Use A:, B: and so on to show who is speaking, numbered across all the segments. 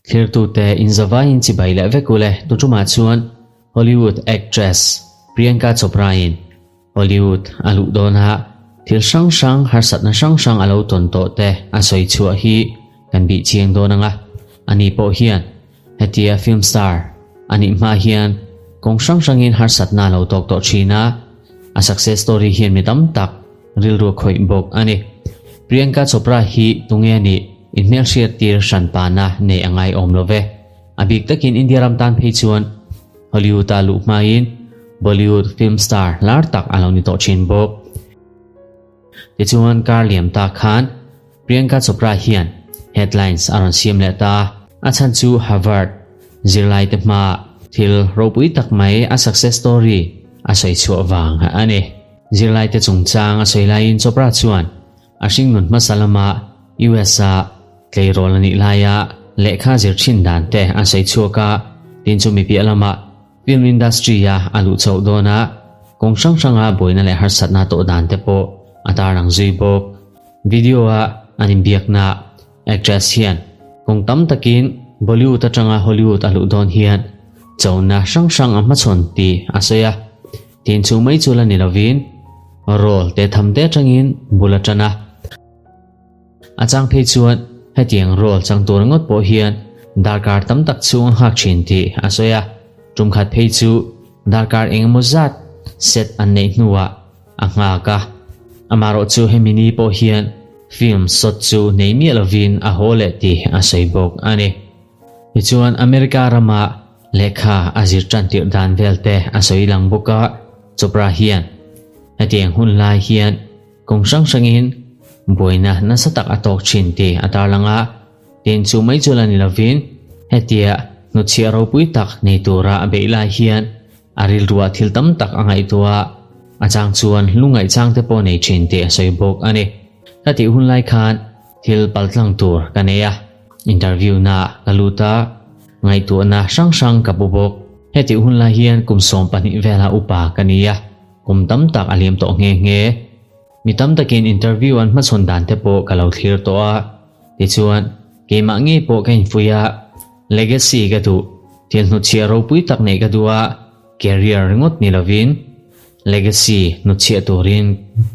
A: Thlirtute inzavaiin chibai leh vek ule tuṭumah chuan Hollywood actress Priyanka Chopra-in Hollywood a luh dawna thil hrang hrang harsatna hrang hrang a lo tawn tawh te a sawi chhuah hi kan bih chiang dawn ang a, ani pawh hian hetia film star a nih hma hian kawng hrang hrangin harsatna a lo tawk tawh thin a, a success story hian mi tam tak rilru a khawih bawk a ni. Priyanka Chopra hi tunge a nih inhmelhriat tir hran pana nei a ngai awm lo ve. A bik takin India ram tan phei chuan Hollywood-a luh hmain Bollywood film star lar tak a lo ni tawh thin bawk. Tichuan kar liam ta khan Priyanka Chopra hian headlines a rawn siam leh ta. A chhan chu Harvard zirlaite hmaa thil ropui tak mai a success story a sawi chhuah vang a ni. Zirlaite chungchang a sawi laiin Chopra chuan A hringnun hmasa lama US-a tleirawl a nih laia lehkha zir thin dan te a sawi chhuak a, tin chu mi piah lama film industry-a a luh chhoh dawn a, kawng hrang hranga buaina leh harsatna tawh dan te pawh a tarlang zui bawk. Video-a an inbiakna actress hian kawng tam takin Bollywood atanga Hollywood a luh dawn hian chona hrang hrang a hmachhawn tih a sawi a. Tin chu mai chu la ni lovin role te tham te atangin bul a tan a. A chang phei chuan hetiang role chang tur ngawt pawh hian darkar tam tak chhung a nghak thin tih a sawi a. Tum khat phei chu darkar engemaw zat set an neih hnuah a nghak a. Amaherawh chu hemi ni pawh hian film shot chu nei miah lovin a haw leh tih a sawi bawk a ni. Tichuan America rama Lehkha a zir tan tirh dan vel te a sawi lang bawk a, Chopra hian hetiang hun lai hian kawng hrang hrangin buaina nasa tak a tawk thin tih a tarlang a, tin chu mai chu la ni lovin hetia hnutchhiah ropui tak nei tura a beih lai hian a rilruah thil tam tak a ngaihtuah a, a chang chuan lungngaihchang te pawh nei thin tih a sawi bawk a ni. Ka tih hun lai khan thil paltlang tur ka nei a, interview na ka lut a, Ngaihtuahna hrang hrang ka pu bawk. Hetih hun lai hian kum 12 vela upa ka ni a, kum tam tak a liam tawh nghe nghe. Mi tam takin interview an hmachhawn dan te pawh ka lo thlir tawh a, tichuan keimah ngei pawh ka infuih a, legacy ka duh, thil hnutchhiah ropui tak neih ka duh a, career ringawt ni lovin legacy hnutchhiah turin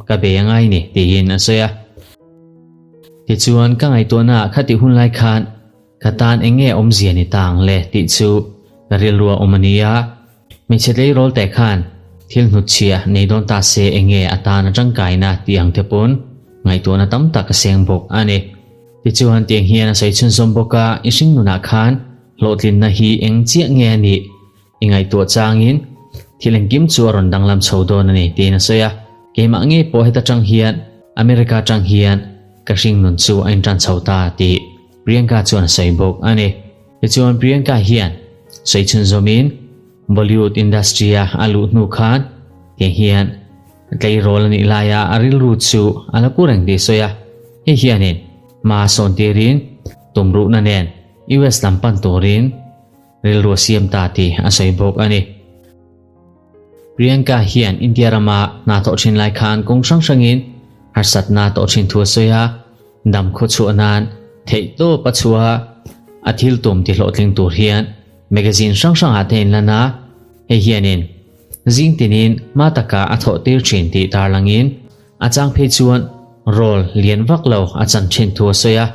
A: ka bei a ngai ni tiin a sawi a. Tichuan ka ngaihtuahnaah khatih hun lai khan Ka tan eng nge awmzia ni ta ang le tih chu ka rilru a awm a nia. Hmeichhe tleirawl teh khan thil hnutchhiah nei dawn ta se eng nge a tan a tangkaina tih ang te pawn ngaihtuahna tam tak a seng bawk a ni. Tichuan tiang hian a sawi chhunzawm bawk a, i hringnunah khan hlawhtlinna hi eng chiah nge a nih i ngaihtuah changin thil engkim chu a rawn danglam chho dawn a ni tiin a sawi a. Keimah ngei pawh heta tang hian America tang hian ka hringnun chu a intan chho ta tih Priyanka chuan a sawi bawk a ni. Tichuan Priyanka hian sawi chhunzawmin Bollywood industry-a a luh hnu khan tiang hian tleirawl a nih laia a rilru chu a la pu reng tih a sawi a. Hei hianin hma sawn tirin tumruhna nen US lam pan turin rilru a siam ta tih a sawi bawk a ni. Priyanka hian India rama hna thawh thin lai khan kawng hrang hrangin harsatna tawh thin thu a sawi a, dam khaw chhuah nan theih tawp a chhuah a, a thil tum ti hlawhtling tur hian magazine hrang hrangah te inlan a, hei hianin zing tinin hma taka a thawh tir thin tih tarlangin a chang phei chuan role lian vak lo a chan thin thu a sawi a,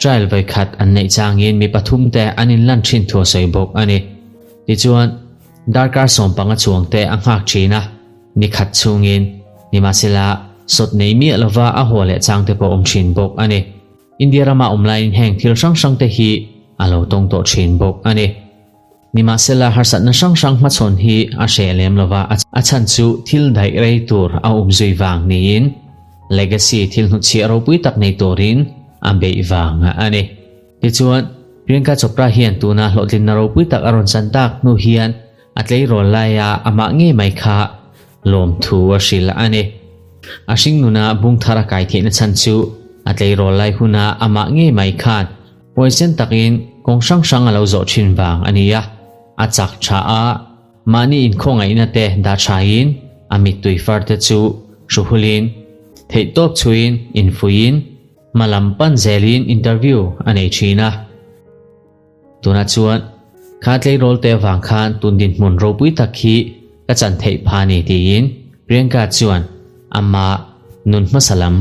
A: trial vawikhat an neih changin mi pathum te an inlan thin thu a sawi bawk a ni. Tichuan, darkar 15 chuang te a nghak thin a, ni khat chhungin, nimahsela sawt nei miah lova a haw leh chang te pawh awm thin bawk a ni. India rama awm laiin heng thil hrang hrang te hi a lo tawng tawh thin bawk a ni. Nimahsela harsatna hrang hrang hmachhawn hi a hreh lem lova, a chhan chu thil daih rei tur a um zui vang niin legacy thil hnutchhiah ropui tak nei turin a beih vang a ni. Tichuan, Priyanka Chopra hian tuna hlawhtlinna ropui tak a rawn chan tak hnu hian a tleirawl laia amah ngei mai kha lawmthu a hrilh a ni. A hringnuna bung thar a kai theihna chhan chu a tleirawl lai huna amah ngei mai khan huaisen takin kawng hrang hrang a lo zawh thin vang a ni a. A chak tha a, mahni inkhawngaihna te dah thain a mittui far te chu hruhulin, theihtawp chhuin infuiin. Hmalam pan zelin interview a nei thin a. Tunah chuan kha tleirawl te avang khan tun dinhmun ropui tak hi ka chan theih pha ni tiin Priyanka chuan ama nun hmasa lam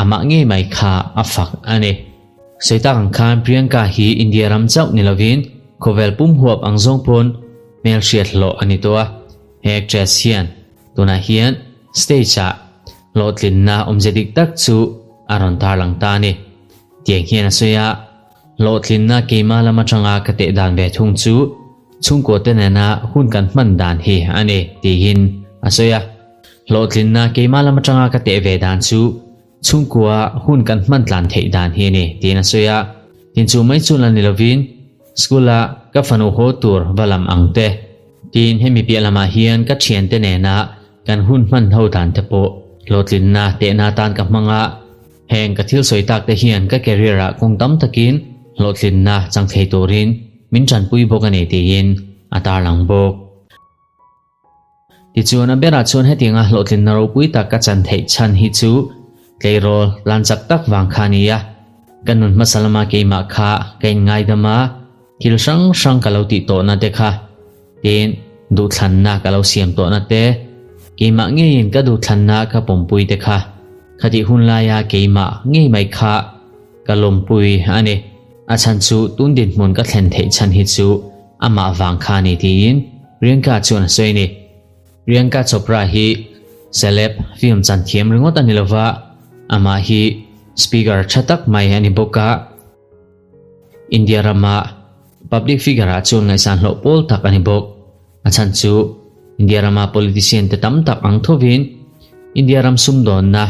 A: amah ngei mai kha a fak a ni. Sawi tak ang khan Priyanka hi India ram chauh ni lovin khawvel pum huap ang zawng pawn hmelhriat hlawh a ni tawh a. He actress hian tunah hian stage ah hlawhtlinna awmze dik tak chu a rawn tarlang ta a ni. Tiang hian a sawi a, Hlawhtlinna keimah lam atanga ka teh dan ve thung chu chhungkaw te nena hun kan hman dan hi a ni tiin a sawi a. Hlawhtlinna keimah lam atanga ka teh ve dan chu chhungkua hun kan hman tlan theih dan hi a ni tiin a sawi a. Tin chu mai chu la ni lovin school a ka fanu haw tur va lam ang te tiin hemi piah lamah hian ka thiante nena kan hun hman ho dan te pawh hlawhtlinna tehna atan ka hmang a. Heng ka thil sawi tak te hian ka career ah kawng tam takin hlawhtlinna chang thei turin min tanpui bawk a ni tiin a tarlang bawk. Tichuan a berah chuan hetianga hlawhtlinna ropui tak ka chan theih chhan hi chu tleirawl lan chak tak vang kha a ni a. Ka nun hmasa lama keimah kha ka inngaidam a, thil hrang hrang ka lo tih tawhna te kha Tin, duhthlanna ka lo siam tawhna te, keimah ngeiin ka duhthlanna ka pawmpui te kha, khatih hun laia keimah ngei mai kha ka lawmpui a ni. A chhan chu tun dinhmun ka thlen theih chhan hi chu amah vang kha a ni tiin Priyanka chuan a sawi a ni. Priyanka Chopra hi celeb film chan thiam ringawt a ni lova, amah hi speaker tha tak mai a ni bawk a. India rama Public figure ah chuan ngaihsan hlawh pawl tak a ni bawk. A chhan chu India rama politician te tam tak ang thovin India ram sumdawnna,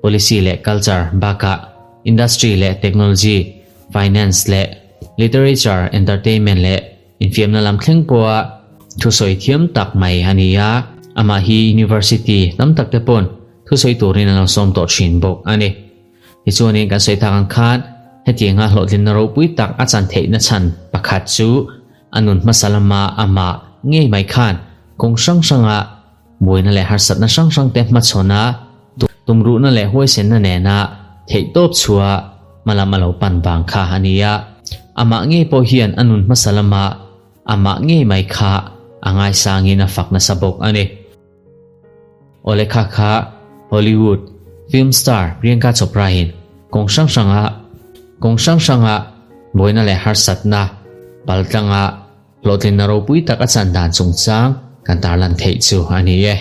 A: policy leh culture bakah industry leh technology, finance leh literature, entertainment leh infiamna lam thleng pawha thusawi thiam tak mai a ni a. Amah hi university tam tak te pawn thusawi turin an lo sawm tawh thin bawk a ni. Tichuanin kan sawi tak ang khan hetianga hlawhtlinna ropui tak a chan theihna chhan pakhat chu a nun hmasa lama amah ngei mai khan kawng hrang hranga buaina leh harsatna hrang hrangte hmachhawna tumruhna leh huaisenna nena theihtawp chhuah hmalam a lo pan vang kha a ni a. Amah ngei pawh hian a nun hmasa lama amah ngei mai kha a ngaisangin a fak nasa bawk a ni. Awle kha kha Hollywood film star Priyanka Chopra in kawng hrang hranga kawng hrang hranga buaina leh harsatna paltlanga hlawhtlinna ropui tak a chan dan chungchang kan tarlan theih chu a ni e.